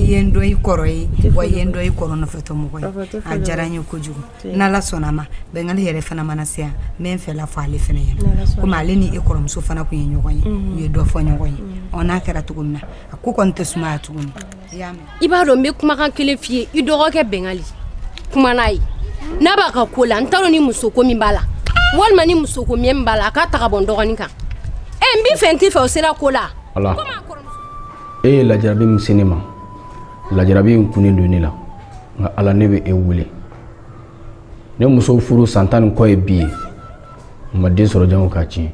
I ye n dɔn i kɔrɔ ye, wa i ye n dɔn i kɔrɔ nɔfɛtɔ mɔgɔ ye. A diyara n ye kojugu. N'Ala sɔnna a ma, Bɛngali yɛrɛ fana mana se yan, n bɛ n fɛla fɔ ale fana ɲɛna. Komi ale ni e kɔrɔmuso fana tun ye ɲɔgɔn ye, u ye dɔ fɔ ɲɔgɔn ye. Ɔ n'a kɛra cogo min na, a ko kɔni tɛ sumaya tuguni. I y'a mɛn? I b'a dɔn n bɛ kumakan kelen f'i ye, i dɔgɔkɛ Bɛngali kuma n'a ye. N'a b'a ka ko la, n t'a dɔn ni muso ko min b'a la, walima ni muso ko min b'a la, a k'a ta ka bɔ n dɔgɔnin kan. Ɛ n b'i fɛ n t'i fɛ, o sera ko la. Ala, e ye lajarabi min se ne ma, lajarabi in kunnen don ne la, nka Ala ne bɛ e wele. Ne muso furu san 10 ni kɔ ye bi ye, n ma den sɔrɔ jango k'a tiɲɛ.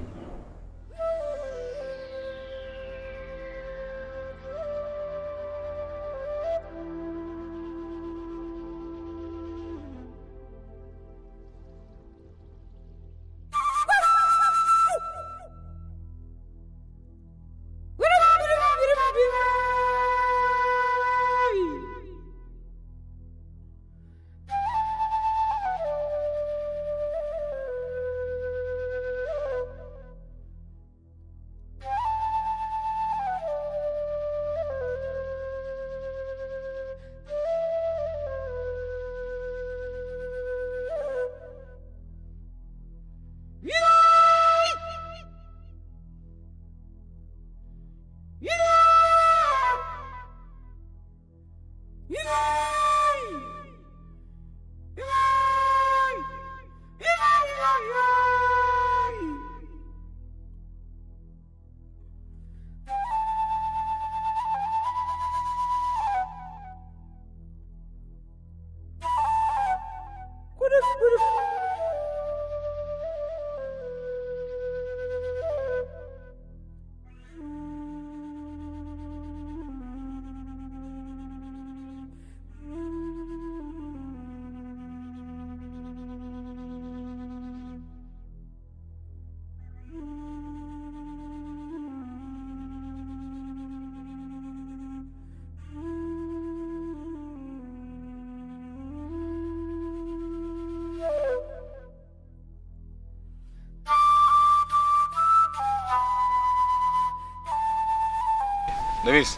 Demis.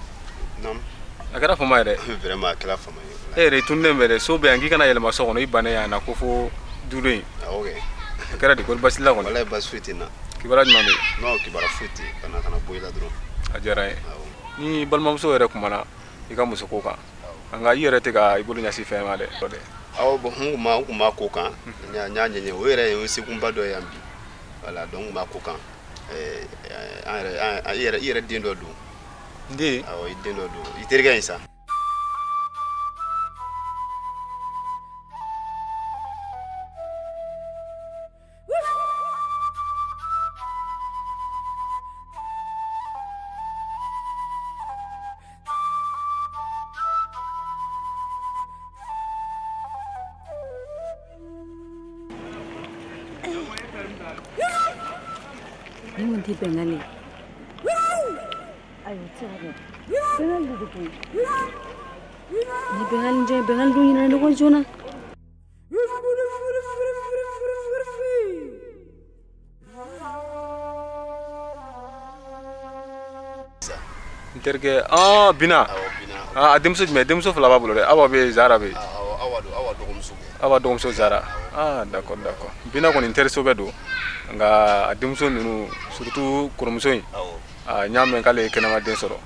Non. A kɛra fama ye dɛ. Vraiment a kɛra fama ye. E yɛrɛ i tununnen bɛ dɛ, so bɛ yan k'i kana yɛlɛma so kɔnɔ, i bannen yan na ko fo duuru in. Awɔ kɛ. A kɛra di, kɔri baasi la kɔni? Walayi baasi foyi tɛ n na. Kibaruya jumɛn bɛ yen? Non, kibaruya foyi tɛ yen, kana bɔ i la dɔrɔn. A diyara n ye. Ni balimamuso yɛrɛ kumana i ka musoko kan, nka i yɛrɛ tɛ ka i bolo ɲɛsin fɛn ma dɛ. Awɔ, bon n kun b'a ko kan, n y'a ɲɛɲini, o yɛrɛ ye sekunba dɔ ye yan bi. Voilà, donc n kun b'a ko kan. An yɛrɛ, i yɛrɛ den dɔ don. N den? Awɔ, i den dɔ don. I terikɛ in sa. Ni mun tɛ Bɛngali ye? Ayi, o tɛ se ka kɛ. Bɛngali de koyi. Ni Bɛngali jɔn ye, Bɛngali dun ɲinɛna ne kɔ joona. N terikɛ, Bina. A denmuso jumɛn? Denmuso fila b'a bolo dɛ. Awa bɛ yen, Zara bɛ yen. Awa dɔgɔmuso. Awa dɔgɔmuso Zara. D'accord, d'accord. Bina kɔni n teriso bɛ don. Nka a denmuso ninnu, surtout kɔrɔmuso in, n y'a mɛn k'ale ye kɛnɛma den sɔrɔ.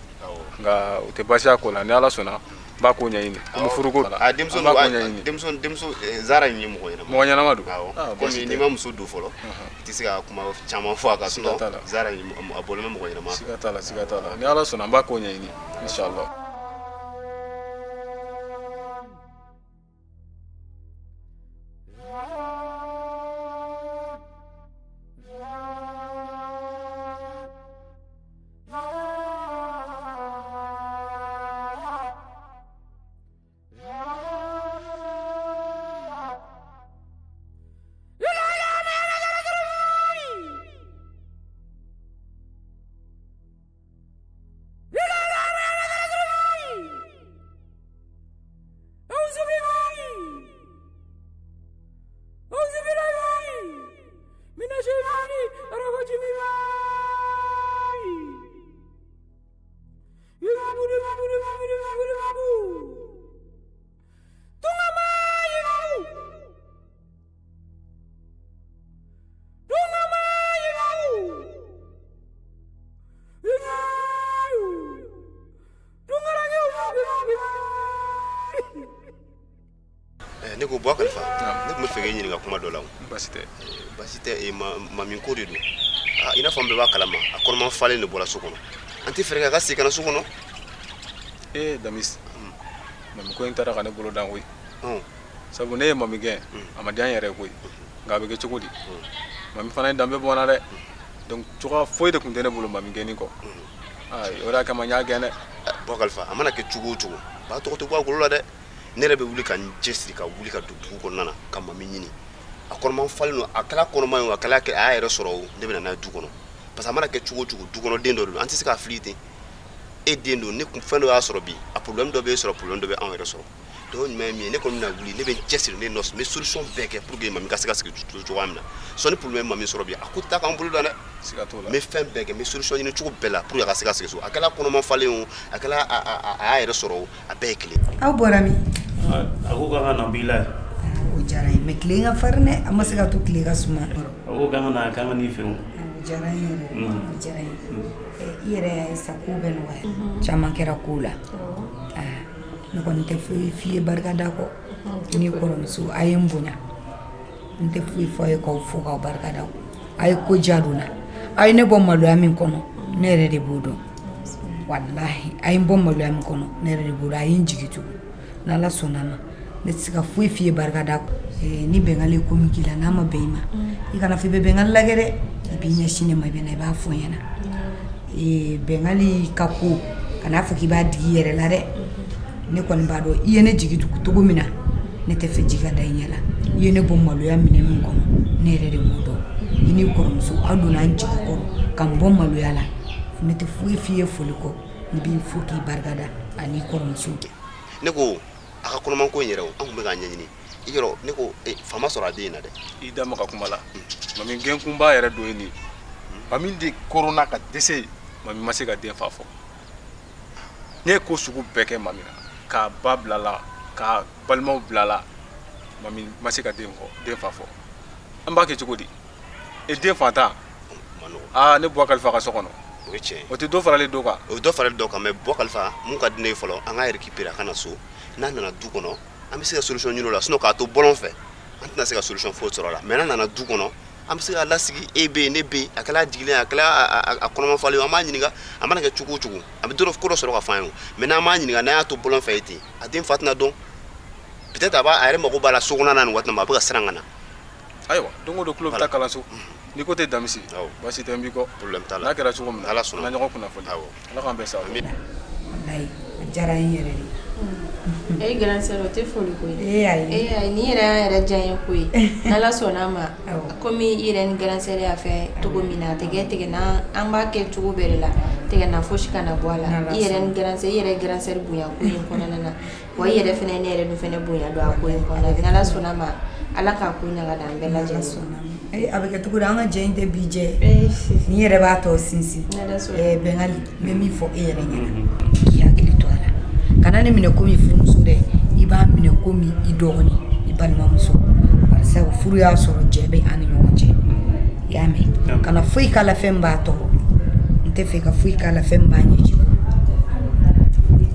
Nka o tɛ baasi y'a ko la, ni Ala sɔnna n b'a ko ɲɛɲini. Komi furuko la, a denmuso an b'a ko ɲɛɲini. Denmuso Zara in ye mɔgɔ ɲɛnama. Mɔgɔ ɲɛnama don. Awɔ. Komi n'i ma muso don fɔlɔ, i tɛ se ka kuma caman fɔ a kan. Siga t'a la. Zara in a bɔlen bɛ mɔgɔ ɲɛnama. Siga t'a la, siga t'a la. Ni Ala sɔnna n b'a ko ɲɛɲini, inshallah. Ne ko Buwa Kalifa, ne tun bɛ fɛ k'e ɲininka kuma dɔ la o. Baasi tɛ. Baasi tɛ, mami ko de don. I n'a fɔ an bɛɛ b'a kalama, a kɔnɔman falen de bɔra so kɔnɔ. An tɛ fɛɛrɛ kɛ a ka segin ka na so kɔnɔ. Ee Damis, mami ko in taara ka ne bolo dan koyi. Sabu ne ye mami gɛn, a ma diya n yɛrɛ ye koyi. Nka a bɛ kɛ cogo di? Mami fana ye danbe bɔ n na dɛ. Donc cogoya foyi de tun tɛ ne bolo mami gɛnni kɔ. Ayi, o de kama n y'a gɛn dɛ. Buwa Kalifa, a mana kɛ cogo o cogo, ba tɔgɔ tɛ bɔ a golo la dɛ. Ne yɛrɛ bɛ wuli ka n cɛsiri ka wuli ka don dugu kɔnɔna na ka mami ɲini. A kɔnɔman falen don, a kɛla kɔnɔman ye o, a kɛla a y'a yɛrɛ sɔrɔ o, ne bɛ na n'a ye du kɔnɔ. Parce que a mana kɛ cogo o cogo, du kɔnɔ den dɔ de don, an tɛ se k'a fili ten. E den don, ne kun fɛn dɔ y'a sɔrɔ bi, a problème dɔ bɛ e sɔrɔ, problème dɔ bɛ anw yɛrɛ sɔrɔ. Donc ɲuman ye min ye, ne kɔni bɛna wuli, ne bɛ n cɛsiri, ne nɔ, n bɛ solution bɛɛ kɛ pour que mami ka se ka sigi cogoya min na. Sɔnni problème ye mami sɔrɔ bi, a ko tɛ taa k'an bolo dan dɛ. Siga t'o la. N bɛ fɛn bɛɛ kɛ, n bɛ solution ɲini cogo bɛɛ la pour que a ka se ka sigi so. A kɛla kɔnɔman falen o, a kɛla a y'a yɛrɛ sɔrɔ o, a bɛɛ ye kelen. Aw bɔra min? A ko k'an ka na b'i la. O diyara n ye, mais tile ka farin dɛ, an ma se ka to tile ka suma. A ko k'an ka na, k'an ka n'i fɛ o. O diyara n ye yɛrɛ, o diyara n ye. I yɛrɛ y'a ye sa, ko bɛɛ nɔgɔya. Caman kɛra kow la. Ne kɔni tɛ foyi f'i ye barika da kɔ. Ni kɔrɔmuso, a ye n bonya. N tɛ foyi fɔ a ye k'aw fo k'aw barika da kɔ. A ye ko diya don n na. A ye ne bɔ maloya min kɔnɔ, ne yɛrɛ de b'o dɔn. Walahi, a ye n bɔ maloya min kɔnɔ, ne yɛrɛ de b'o dɔn. A ye n jigi tugun. N'Ala sɔnna a ma, ne tɛ se ka foyi f'i ye barika da kɔ. Ni Bɛngali ko min k'i la, n'a ma bɛn i ma, i kana fɔ i bɛ Bɛngali lajɛ dɛ. I b'i ɲɛsin ne ma, i bɛ na, i b'a fɔ n ɲɛna. Bɛngali ka ko, kan'a fɔ k'i b'a digi i yɛrɛ la dɛ. Ne kɔni b'a dɔn i ye ne jigi tugu cogo min na, ne tɛ fɛ ji ka da i ɲɛ la. I ye ne bɔ maloya minɛ min kɔnɔ, ne yɛrɛ de b'o dɔn. I ni kɔrɔmuso, aw donna n jigi kɔrɔ ka n bɔ maloya la. Ne tɛ foyi f'i ye foli kɔ, ne b'i fo k'i barikada ani kɔrɔmuso. Ne ko a ka kɔnɔman ko in yɛrɛ o, an tun bɛ k'a ɲɛɲini. I yɔrɔ, ne ko fa ma sɔrɔ a den in na dɛ. I da ma ka kuma la. Mami gɛnkunba yɛrɛ dɔ ye nin ye. Mami de koronna ka dɛsɛ, mami ma se ka den fa fɔ. Ne ye ko sugu bɛɛ kɛ mami na. K'a ba bila la, k'a balimaw bila la, mami ma se ka den fa fɔ. An b'a kɛ cogo di? E den fantan? Aa, ne Buwa Kalifa ka so kɔnɔ. O ye tiɲɛ ye. O tɛ dɔ faralen dɔ kan. O ye dɔ faralen dɔ kan, mais Buwa Kalifa, mun ka di ne ye fɔlɔ, an k'a récupérer a ka na so. N'a nana du kɔnɔ, an bɛ se ka solution ɲini o la, sinon k'a to bɔlɔn fɛ, an tɛna se ka solution foyi sɔrɔ a la. Mais n'a nana du kɔnɔ, an bɛ se k'a lasigi, e bɛ yen, ne bɛ yen, a kɛla a jigilen ye, a kɛla a kɔnɔman falen ye, an b'a ɲininka, a mana kɛ cogo o cogo, a bɛ dɔ ko dɔ sɔrɔ ka fɔ an ye o. Mais n'an m'a ɲininka, n'an y'a to bɔlɔn fɛ yen ten, a den fa tɛna dɔn. Peut-être a b'a a yɛrɛ mago b'a la so kɔnɔna na nin waati in na, a bɛ ka siran ka na. Ayiwa, don o don tulo bɛ taa kalanso. N'i ko tɛ Damisi, baasi tɛ, n b'i kɔ. Problème t'a la. N'a kɛra cogo min na, Ala sɔnna. An ka ɲɔgɔn kunnafoni. Ala k'an bɛn sababu ma. Walayi, a diyara n yɛrɛ de. E grand sœur, o tɛ foli ko ye. Ee ayi. Ee ayi, nin yɛrɛ y'an yɛrɛ diya ye ko ye. N'Ala sɔnna a ma, komi i yɛrɛ ni grand sœur y'a fɛ cogo min na, a tɛ kɛ tigɛ na, an b'a kɛ cogo bɛɛ de la. Tigɛ na fosi kana bɔ a la. I yɛrɛ ni grand sœur, i yɛrɛ grand sœur bonya ko in kɔnɔna na. Wa i yɛrɛ fɛnɛ ne yɛrɛ dun fɛnɛ bonya don a ko in kɔnɔna na. N'Ala sɔnna a ma, Ala k'a ko ɲaga d'an bɛɛ lajɛlen. Ee, a bɛ kɛ cogo di, an ka jɛ in tɛ bi jɛ. Ni yɛrɛ b'a tɔ sinsin. Bɛngali, n bɛ min fɔ e yɛrɛ ɲɛna, k'i hakili to a la. Kana ne minɛ komi furumuso dɛ, i b'a minɛ komi i dɔgɔnin, i balimamuso. Barisa furu y'a sɔrɔ jɛ bɛ an ni ɲɔgɔn cɛ. I y'a mɛn? Kana foyi k'a la fɛn b'a tɔɔrɔ. N tɛ fɛ ka foyi k'a la fɛn b'a ɲɛji bɔ.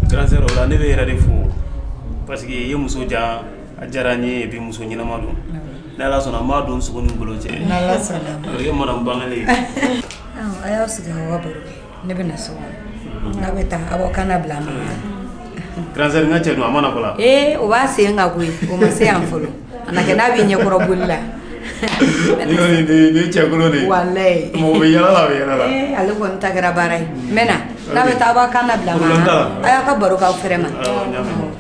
Grand sœur, o la ne bɛ yɛrɛ de fo parce que i ye muso diya, a diyara n ye, et puis muso ɲɛnama don. N'Ala sɔnna, n b'a don sogo ni ngolo cɛ. N'Ala sɔnna. O ye madame Bangale ye. A y'aw sigi k'aw ka baro kɛ. Ne bɛ na so kɔnɔ. N'a bɛ taa, aw b'aw kan labila a ma. Grand sœur, n ka cɛ dun, a ma na fɔlɔ. Ee, o b'a sen kan koyi, o ma se yan fɔlɔ. A na kɛ n'a b'i ɲɛkɔrɔ boli la. Ni kɔni nin ye cɛkolon de ye. Walayi. Mɔgɔ bɛ yala la, a bɛ yala la. Ee, ale kɔni ta kɛra baara ye. N bɛ na. N'a bɛ taa, aw b'aw kan labila a ma. Problème t'a la. A y'aw ka baro k'aw fɛrɛ ma. Awɔ, n y'a mɛn.